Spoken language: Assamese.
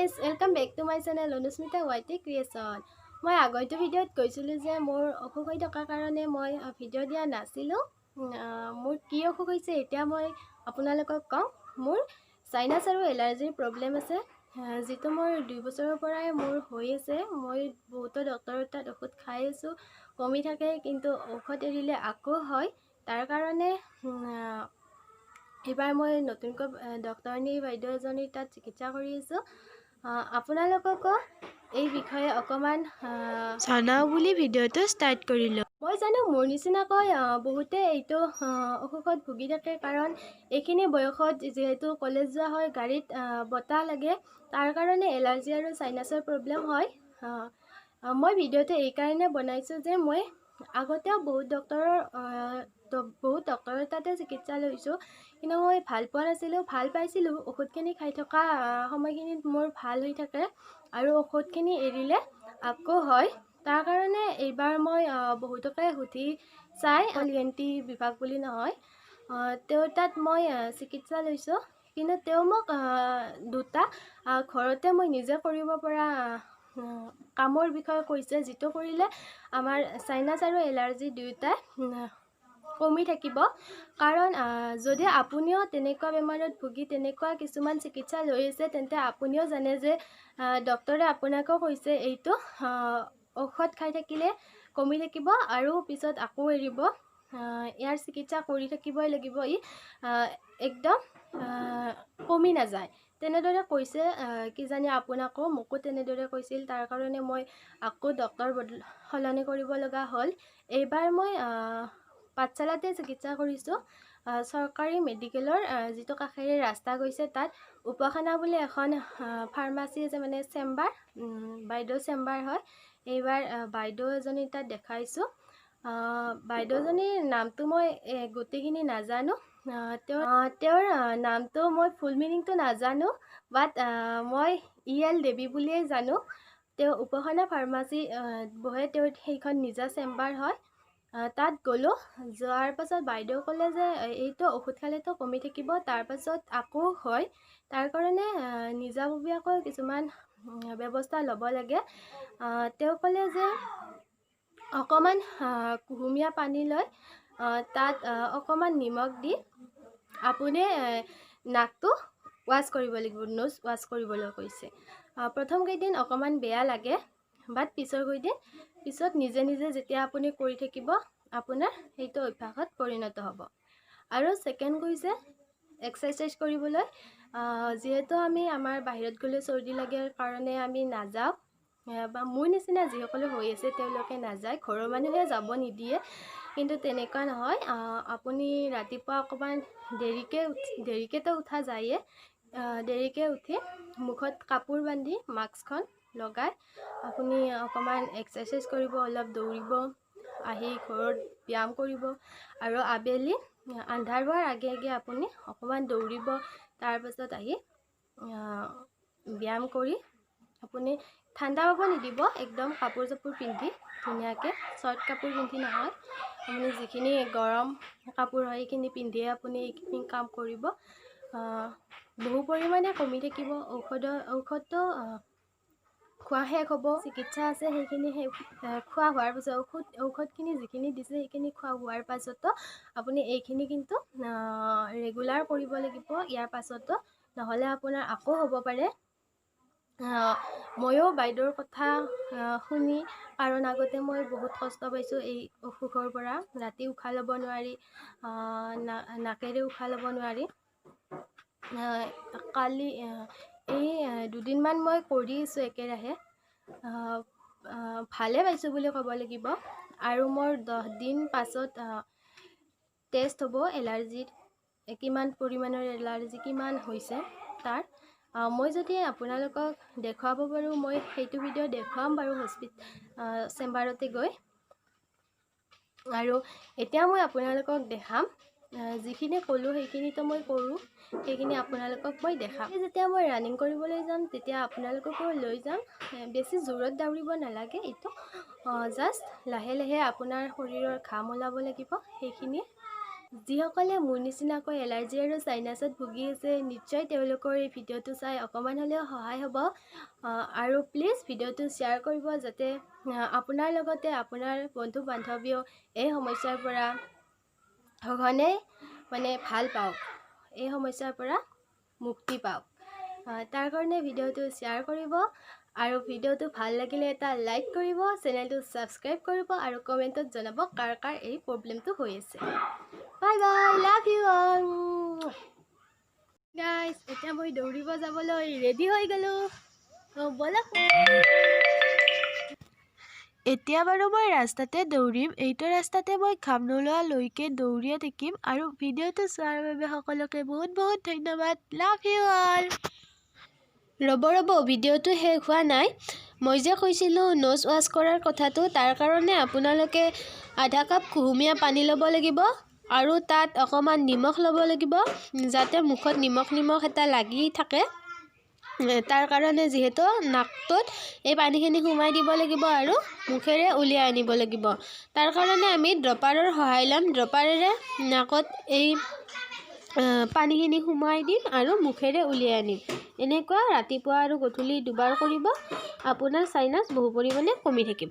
Guys, welcome back to my channel Anusmita YT Creation. মই আগৰটো ভিডিঅ'ত কৈছিলোঁ যে মোৰ অসুখ হৈ থকাৰ কাৰণে মই ভিডিঅ' দিয়া নাছিলোঁ। মোৰ কি অসুখ হৈছে, এতিয়া মই আপোনালোকক কওঁ। মোৰ চাইনাছ আৰু এলাৰ্জিৰ প্ৰব্লেম আছে, যিটো মোৰ 2 বছৰৰ পৰাই মোৰ হৈ আছে। মই বহুতো ডক্তৰৰ তাত ঔষধ খাই আছোঁ, কমি থাকে, কিন্তু ঔষধ এৰিলে আকৌ হয়। তাৰ কাৰণে এইবাৰ মই নতুনকৈ ডক্তৰণী বাইদেউ এজনীৰ তাত চিকিৎসা কৰি আছোঁ। আপোনালোককো এই বিষয়ে অকণমান জনাওঁ বুলি ভিডিঅ'টো ষ্টাৰ্ট কৰিলোঁ। মই জানো, মোৰ নিচিনাকৈ বহুতে এইটো অসুখত ভুগি থাকে, কাৰণ এইখিনি বয়সত যিহেতু কলেজ যোৱা হয়, গাড়ীত বতাহ লাগে, তাৰ কাৰণে এলাৰ্জি আৰু চাইনাছৰ প্ৰব্লেম হয়। মই ভিডিঅ'টো এইকাৰণে বনাইছোঁ যে মই আগতেও বহুত ডক্তৰৰ তাতে চিকিৎসা লৈছোঁ, কিন্তু মই ভাল পোৱা নাছিলোঁ। ভাল পাইছিলোঁ, ঔষধখিনি খাই থকা সময়খিনিত মোৰ ভাল হৈ থাকে আৰু ঔষধখিনি এৰিলে আকৌ হয়। তাৰ কাৰণে এইবাৰ মই বহুতকে সুধি চাই, অকল ইএনটি বিভাগ বুলি নহয়, তেওঁৰ তাত মই চিকিৎসা লৈছোঁ। কিন্তু তেওঁ মোক দুটা ঘৰতে মই নিজে কৰিব পৰা কামৰ বিষয়ে কৈছে, যিটো কৰিলে আমাৰ চাইনাছ আৰু এলাৰ্জি দুয়োটাই কমি থাকিব। কাৰণ যদি আপুনিও তেনেকুৱা বেমাৰত ভুগি তেনেকুৱা কিছুমান চিকিৎসা লৈ আছে, তেন্তে আপুনিও জানে যে ডক্তৰে আপোনাকো কৈছে, এইটো ঔষধ খাই থাকিলে কমি থাকিব আৰু পিছত আকৌ এৰিব, ইয়াৰ চিকিৎসা কৰি থাকিবই লাগিব, ই একদম কমি নাযায়, তেনেদৰে কৈছে। কিজানি আপোনাকো, মোকো তেনেদৰে কৈছিল। তাৰ কাৰণে মই আকৌ ডক্তৰ সলনি কৰিব লগা হ'ল। এইবাৰ মই পাঠশালাতে চিকিৎসা কৰিছোঁ। চৰকাৰী মেডিকেলৰ যিটো কাষেৰে ৰাস্তা গৈছে, তাত উপাসনা বুলি এখন ফাৰ্মাচী আছে, মানে চেম্বাৰ, বাইদেউ চেম্বাৰ হয়। এইবাৰ বাইদেউ এজনী তাত দেখাইছোঁ। বাইদেউজনীৰ নামটো মই গোটেইখিনি নাজানো। তেওঁৰ নামটো মই ফুল মিনিংটো নাজানো, বাট মই ই এল দেৱী বুলিয়েই জানো। তেওঁ উপাসনা ফাৰ্মাচী বহে, তেওঁৰ সেইখন নিজা চেম্বাৰ হয়। তাত গ'লোঁ। যোৱাৰ পাছত বাইদেউ ক'লে যে এইটো ঔষধ খালেতো কমি থাকিব, তাৰপাছত আকৌ হয়। তাৰ কাৰণে নিজাববীয়াকৈ কিছুমান ব্যৱস্থা ল'ব লাগে। তেওঁ ক'লে যে অকণমান কুহুমীয়া পানী লৈ তাত অকণমান নিমখ দি আপুনি নাকটো ৱাছ কৰিব লাগিব, ন'জ ৱাছ কৰিবলৈ কৈছে। প্ৰথম কেইদিন অকণমান বেয়া লাগে, বাট পিছৰ কেইদিন পিছত নিজে নিজে যেতিয়া আপুনি কৰি থাকিব, আপোনাৰ সেইটো অভ্যাসত পৰিণত হ'ব। আৰু ছেকেণ্ড কৈছে এক্সাৰচাইজ কৰিবলৈ। যিহেতু আমি আমাৰ বাহিৰত গ'লে চৰ্দি লাগে কাৰণে আমি নাযাওঁ, বা মোৰ নিচিনা যিসকলে হৈ আছে তেওঁলোকে নাযায়, ঘৰৰ মানুহে যাব নিদিয়ে, কিন্তু তেনেকুৱা নহয়। আপুনি ৰাতিপুৱা অকণমান দেৰিকৈ, দেৰিকৈতো উঠা যায়ে, দেৰিকৈ উঠি মুখত কাপোৰ বান্ধি মাস্কখন লগাই আপুনি অকণমান এক্সাৰচাইজ কৰিব, অলপ দৌৰিব, আহি ঘৰত ব্যায়াম কৰিব আৰু আবেলি আন্ধাৰ হোৱাৰ আগে আগে আপুনি অকণমান দৌৰিব। তাৰপাছত আহি ব্যায়াম কৰি আপুনি ঠাণ্ডা পাব নিদিব, একদম কাপোৰ চাপোৰ পিন্ধি ধুনীয়াকৈ, চৰ্ট কাপোৰ পিন্ধি নহয়, আপুনি যিখিনি গৰম কাপোৰ হয় সেইখিনি পিন্ধিয়ে আপুনি এইখিনি কাম কৰিব। বহু পৰিমাণে কমি থাকিব। ঔষধটো খোৱা শেষ হ'ব, চিকিৎসা আছে, সেইখিনি খোৱা হোৱাৰ পাছত, ঔষধখিনি যিখিনি দিছে সেইখিনি খোৱা হোৱাৰ পাছতো আপুনি এইখিনি কিন্তু ৰেগুলাৰ কৰিব লাগিব ইয়াৰ পাছতো, নহ'লে আপোনাৰ আকৌ হ'ব পাৰে। ময়ো বাইদেউৰ কথা শুনি, কাৰণ আগতে মই বহুত কষ্ট পাইছোঁ এই অসুখৰ পৰা। ৰাতি উশাহ ল'ব নোৱাৰি, নাকেৰে উশাহ ল'ব নোৱাৰি। কালি এই দুদিনমান মই কৰি আছোঁ একেৰাহে, ভালে পাইছোঁ বুলি ক'ব লাগিব। আৰু মোৰ 10 দিন পাছত টেষ্ট হ'ব, এলাৰ্জিৰ কিমান পৰিমাণৰ এলাৰ্জি কিমান হৈছে তাৰ। মই যদি আপোনালোকক দেখুৱাব পাৰোঁ, মই সেইটো ভিডিঅ' দেখুৱাম বাৰু চেম্বাৰতে গৈ। আৰু এতিয়া মই আপোনালোকক দেখাম, যিখিনি ক'লোঁ সেইখিনিতো মই কৰোঁ, সেইখিনি আপোনালোকক মই দেখাম। যেতিয়া মই ৰানিং কৰিবলৈ যাম, তেতিয়া আপোনালোককো লৈ যাম। বেছি জোৰত দৌৰিব নালাগে, এইটো জাষ্ট লাহে লাহে আপোনাৰ শৰীৰৰ ঘাম ওলাব লাগিব, সেইখিনিয়ে। যিসকলে মোৰ নিচিনাকৈ এলাৰ্জি আৰু চাইনাছত ভুগি আছে, নিশ্চয় তেওঁলোকৰ এই ভিডিঅ'টো চাই অকণমান হ'লেও সহায় হ'ব। আৰু প্লিজ ভিডিঅ'টো শ্বেয়াৰ কৰিব, যাতে আপোনাৰ লগতে আপোনাৰ বন্ধু বান্ধৱীয়েও এই সমস্যাৰ পৰা সঘনে মানে ভাল পাওক, এই সমস্যাৰ পৰা মুক্তি পাওক। তাৰ কাৰণে ভিডিঅ'টো শ্বেয়াৰ কৰিব আৰু ভিডিঅ'টো ভাল লাগিলে এটা লাইক কৰিব, চেনেলটো ছাবস্ক্ৰাইব কৰিব আৰু কমেণ্টত জনাব কাৰ কাৰ এই প্ৰব্লেমটো হৈ আছে। Bye bye, love you all guys. এতিয়া মই দৌৰিব যাবলৈ ৰেডি হৈ গ'লোঁ, ব'লক। এতিয়া বাৰু মই ৰাস্তাতে দৌৰিম। এইটো ৰাস্তাতে মই ঘাম নোলোৱালৈকে দৌৰিয়ে থাকিম। আৰু ভিডিঅ'টো চোৱাৰ বাবে সকলোকে বহুত বহুত ধন্যবাদ। Love you all. ৰ'ব ৰ'ব, ভিডিঅ'টো শেষ হোৱা নাই। মই যে কৈছিলোঁ ন'জ ৱাছ কৰাৰ কথাটো, তাৰ কাৰণে আপোনালোকে আধা কাপ কুহুমীয়া পানী ল'ব লাগিব আৰু তাত অকণমান নিমখ ল'ব লাগিব, যাতে মুখত নিমখ নিমখ এটা লাগি থাকে। তাৰ কাৰণে যিহেতু নাকটোত এই পানীখিনি সোমাই দিব লাগিব আৰু মুখেৰে উলিয়াই আনিব লাগিব। তাৰ কাৰণে আমি ড্ৰপাৰৰ সহায় ল'ম। ড্ৰপাৰেৰে নাকত এই পানীখিনি সোমোৱাই দিম আৰু মুখেৰে উলিয়াই আনিম। এনেকুৱা ৰাতিপুৱা আৰু গধূলি দুবাৰ কৰিব, আপোনাৰ চাইনাছ বহু পৰিমাণে কমি থাকিব।